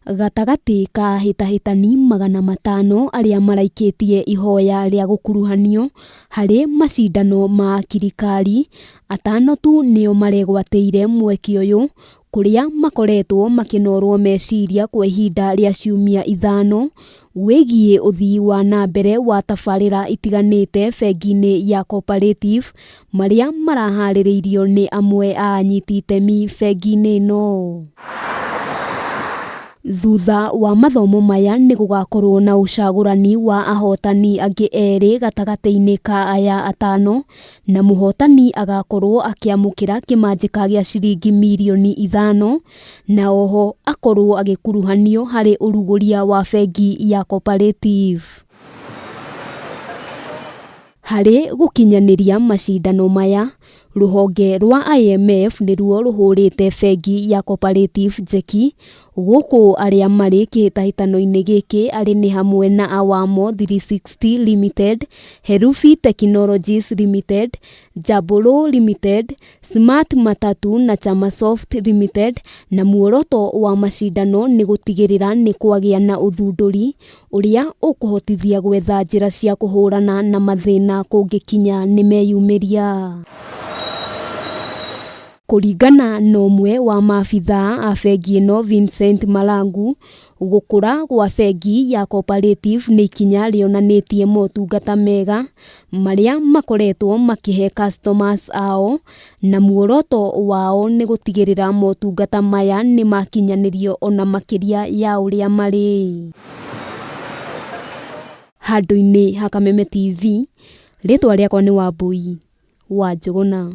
Gatagatĩ ka ahĩtahĩtani 500 arĩa maraikĩtie ihoya rĩa gũkuruhanio harĩ macindano ma Akirikari, atano tu nĩo maregwatĩire mweke ũyũ kũrĩa makoretwo makĩnorwo meciria kwa ihinda rĩa ciumia 5 wĩgiĩ ũthii wa na mbere wa tabarĩra itiganĩte bengi-inĩ ya Cooperative marĩa maraharĩrĩirio nĩ amwe a anyiti itemi bengi-inĩ ĩno. Thutha wa mathomo maya nĩ gũgakorwo na ũcagũrani wa ahotani angĩ erĩ gatagatĩ-inĩ ka aya atano na mũhotani agakorwo akĩamũkĩra kĩmanjĩka gĩa ciringi mirioni 5 na oho akorwo agĩkuruhanio harĩ ũrugũria wa bengi ya Cooperative. Harĩ gũkinyanĩria macindano maya, rũhonge rwa IMF nĩruo rũhũrĩte bengi ya Cooperative njeki gũkũ arĩa marĩ kĩhĩtahĩtano-inĩ gĩkĩ arĩ nĩ hamwe na Awamo 360 Limited, Herufi Technologies Limited, Jabolo Limited, Smart Matatu na Chamasoft Limited na muoroto wa macindano nĩ gũtigĩrĩra nĩ kwagĩa na ũthundũri ũrĩa ũkũhotithia gwetha njĩra cia kũhũrana na mathĩna kũngĩkinya nĩmeyumĩria. Kũringana na ũmwe wa maabithaa a bengi ĩno Vincent Malangu, gũkũra gwa bengi ya Cooperative nĩ ikinya rĩonanĩtie motungata mega marĩa makoretwo makĩhe customers ao na muoroto wao nĩ gũtigĩrĩra motungata maya nĩ makinyanĩrio ona makĩria ya ũrĩa marĩ. Handũ-inĩ ha Kameme TV, rĩtwa rĩakwa nĩ Wambui wa Njũgũna.